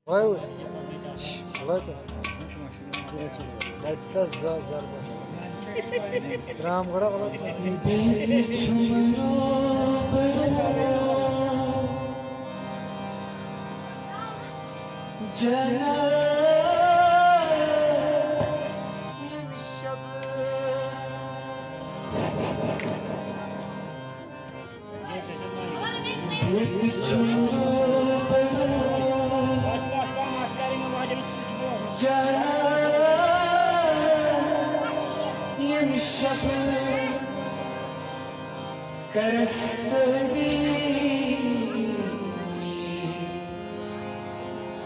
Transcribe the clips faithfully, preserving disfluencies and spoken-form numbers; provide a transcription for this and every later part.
Y Y. Y تہٕ۔ Y تہٕ زٕ، زٕ۔ ترٛام گۄڈٕ، وَلہٕ۔ بیٚیہِ تہِ چھُم روبرو جنت ییٚمہِ شبہٕ۔ ییٚتہِ چھُ روبرو جنت ییٚمہِ شبہٕ کرس تٔری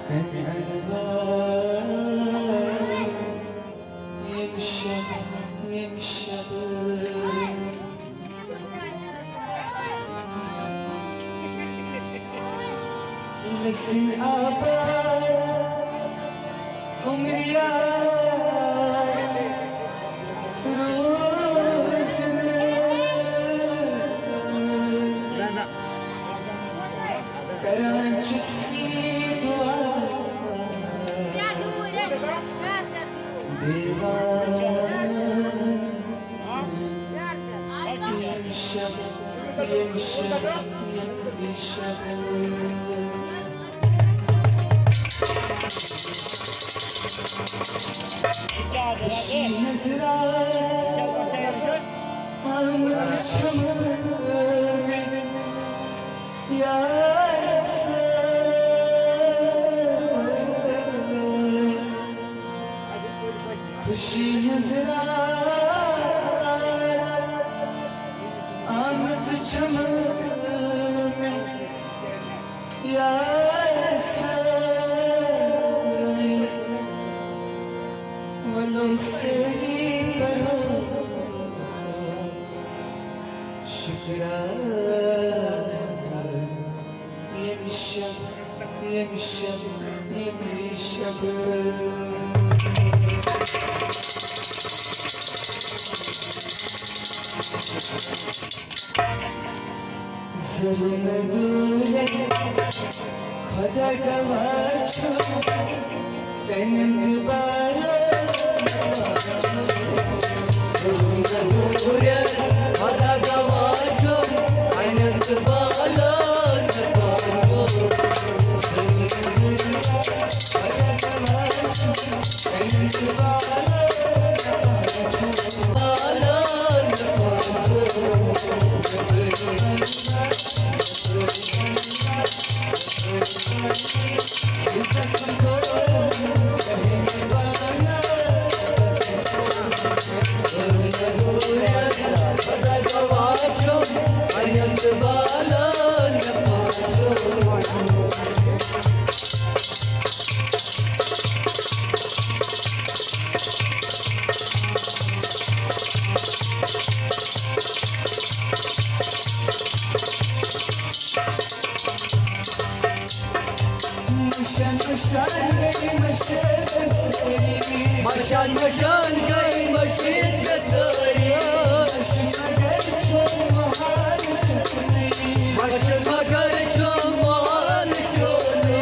کمہِ انوار ییٚمہِ شبہٕ، ییٚمہِ شبہٕ۔ لٔسِن آباد عمر یار روزن۔ کران چھُس یہِ دعا دیوان۔ ییٚمہِ شب، ییٚمہِ شب، ییٚمہِ شب۔ خوشی ہٕنٛز راتھ آمٕژ چھَم مےٚ یار سۭتۍ۔ خوشی ہٕنٛز راتھ آمٕژ چھَم مےٚ یار سۭتۍ۔ وَلو سٲری پَرو شُکرا ییٚمہِ شب، ییٚمہِ شب، ییٚمہِ شب۔ ظلم دوٗرے خۄدا گواہ چھُ، کَنٮ۪ن تہٕ بالَن۔ ظلم دوٗرے خۄدا گواہ چھُ، کَنٮ۪ن تہٕ بالَن۔ مشان مشان گٔے مشرق سٲری۔ مشان مشان گٔے مشرق سٲری۔ مشرق مگر چھُم حال چھُنٕے۔ مشرق مگر چھُم حال چھُنٕے۔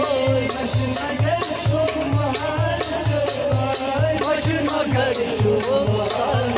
مشرق مگر چھُم حال چھُنٕے۔ مشرق مگر چھُم حال